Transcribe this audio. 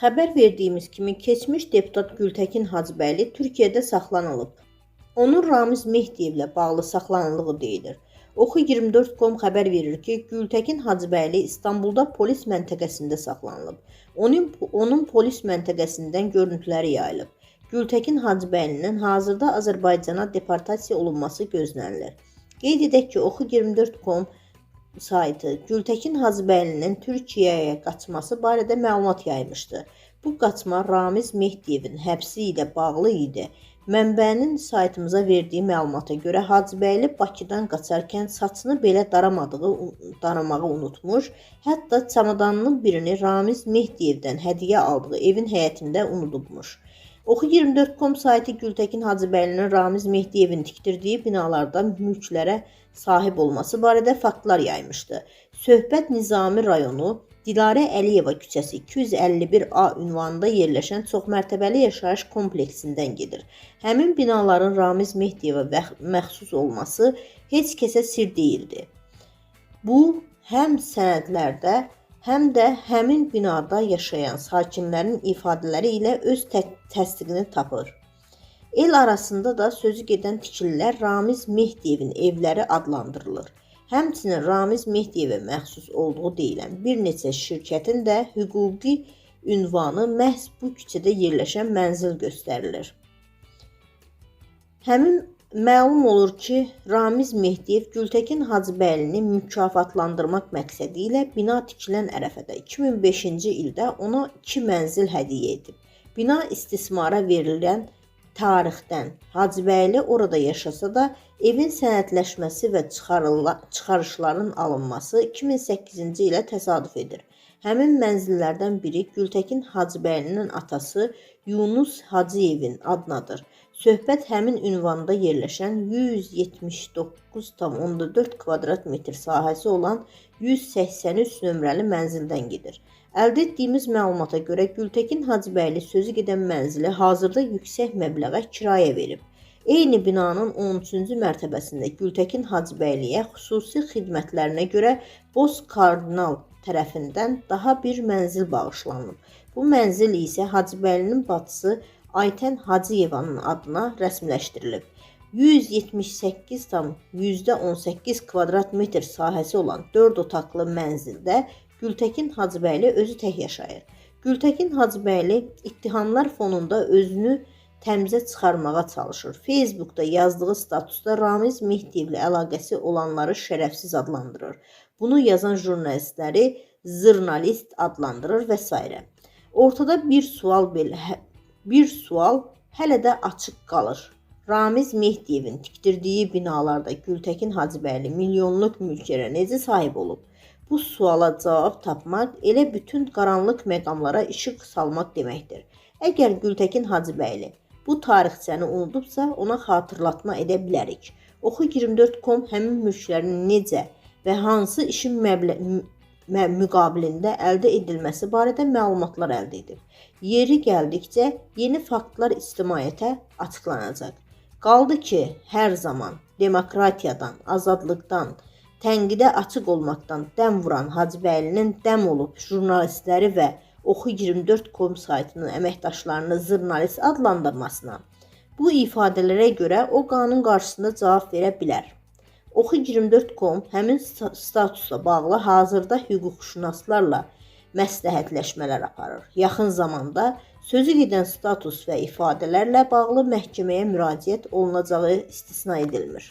Xəbər verdiyimiz kimi keçmiş deputat Gültəkin Hacıbəyli Türkiyədə saxlanılıb. Onun Ramiz Mehdiyevlə bağlı saxlanıldığı deyilir. Oxu24.com xəbər verir ki, Gültəkin Hacıbəyli İstanbulda polis məntəqəsində saxlanılıb. Onun polis məntəqəsindən görüntüləri yayılıb. Gültəkin Hacıbəylinin hazırda Azərbaycana deportasiya olunması gözlənilir. Qeyd edək ki, Oxu24.com saytı Gültəkin Hacıbəylinin Türkiyəyə qaçması barədə məlumat yaymışdı. Bu qaçma Ramiz Mehdiyevin həbsi ilə bağlı idi. Mənbənin saytımıza verdiyi məlumata görə Hacıbəyli Bakıdan qaçarkən saçını belə daramağı unutmuş, hətta çamadanının birini Ramiz Mehdiyevdən hədiyyə aldığı evin həyətində unudubmuş. Oxu24.com saytı Gültəkin Hacıbəylinin Ramiz Mehdiyevin tikdirdiyi binalarda mülklərə sahib olması barədə faktlar yaymışdı. Söhbət Nizami rayonu Dilarə Əliyeva küçəsi 251A ünvanında yerləşən çoxmərtəbəli yaşayış kompleksindən gedir. Həmin binaların Ramiz Mehdiyevə məxsus olması heç kəsə sir deyildi. Bu həm sənədlərdə, həm də həmin binada yaşayan sakinlərin ifadələri ilə öz təsdiqini tapır. El arasında da sözü gedən tikililər Ramiz Mehdiyevin evləri adlandırılır. Həmçinin Ramiz Mehdiyevə məxsus olduğu deyilən bir neçə şirkətin də hüquqi ünvanı məhz bu küçədə yerləşən mənzil göstərilir. Həmin məlum olur ki, Ramiz Mehdiyev Gültəkin Hacıbəylini mükafatlandırmaq məqsədi ilə bina tikilən ərəfədə 2005-ci ildə ona 2 mənzil hədiyyə edib. Bina istismara verilən tarixdən Hacıbəyli orada yaşasa da, evin sənədləşməsi və çıxarışların alınması 2008-ci ilə təsadüf edir. Həmin mənzillərdən biri Gültəkin Hacıbəylinin atası Yunus Hacıyevin adınadır. Söhbət həmin ünvanda yerləşən 179,4 kvadrat metr sahəsi olan 183 nömrəli mənzildən gedir. Əldə etdiyimiz məlumata görə Gültəkin Hacıbəyli sözü gedən mənzili hazırda yüksək məbləğə kirayə verib. Eyni binanın 13-cü mərtəbəsində Gültəkin Hacıbəyliyə xüsusi xidmətlərinə görə Boz Kardinal tərəfindən daha bir mənzil bağışlanılıb. Bu mənzil isə Hacıbəylinin bacısı Aytən Hacıyevanın adına rəsmiləşdirilib. 178,18 kvadrat metr sahəsi olan 4 otaqlı mənzildə Gültəkin Hacıbəyli özü tək yaşayır. Gültəkin Hacıbəyli ittihamlar fonunda özünü təmizə çıxarmağa çalışır. Facebookda yazdığı statusda Ramiz Mehdiyevlə əlaqəsi olanları şərəfsiz adlandırır. Bunu yazan jurnalistləri zırnalist adlandırır və s. Ortada bir sual hələ də açıq qalır. Ramiz Mehdiyevin tikdirdiyi binalarda Gültəkin Hacıbəyli milyonluq mülklərə necə sahib olub? Bu suala cavab tapmaq elə bütün qaranlıq məqamlara işıq salmaq deməkdir. Əgər Gültəkin Hacıbəyli bu tarixçəni unudubsa, ona xatırlatma edə bilərik. Oxu24.com həmin mülklərin necə və hansı işin müqabilində əldə edilməsi barədə məlumatlar əldə edib. Yeri gəldikcə yeni faktlar ictimaiyyətə açıqlanacaq. Qaldı ki, hər zaman demokratiyadan, azadlıqdan, tənqidə açıq olmaqdan dəm vuran Hacıbəylinin dəm olub jurnalistləri və Oxu24.com saytının əməkdaşlarını zırnalist adlandırmasına, bu ifadələrə görə o qanun qarşısında cavab verə bilər. Oxu24.com həmin statusla bağlı hazırda hüquqşünaslarla məsləhətləşmələr aparır. Yaxın zamanda sözü gedən status və ifadələrlə bağlı məhkəməyə müraciət olunacağı istisna edilmir.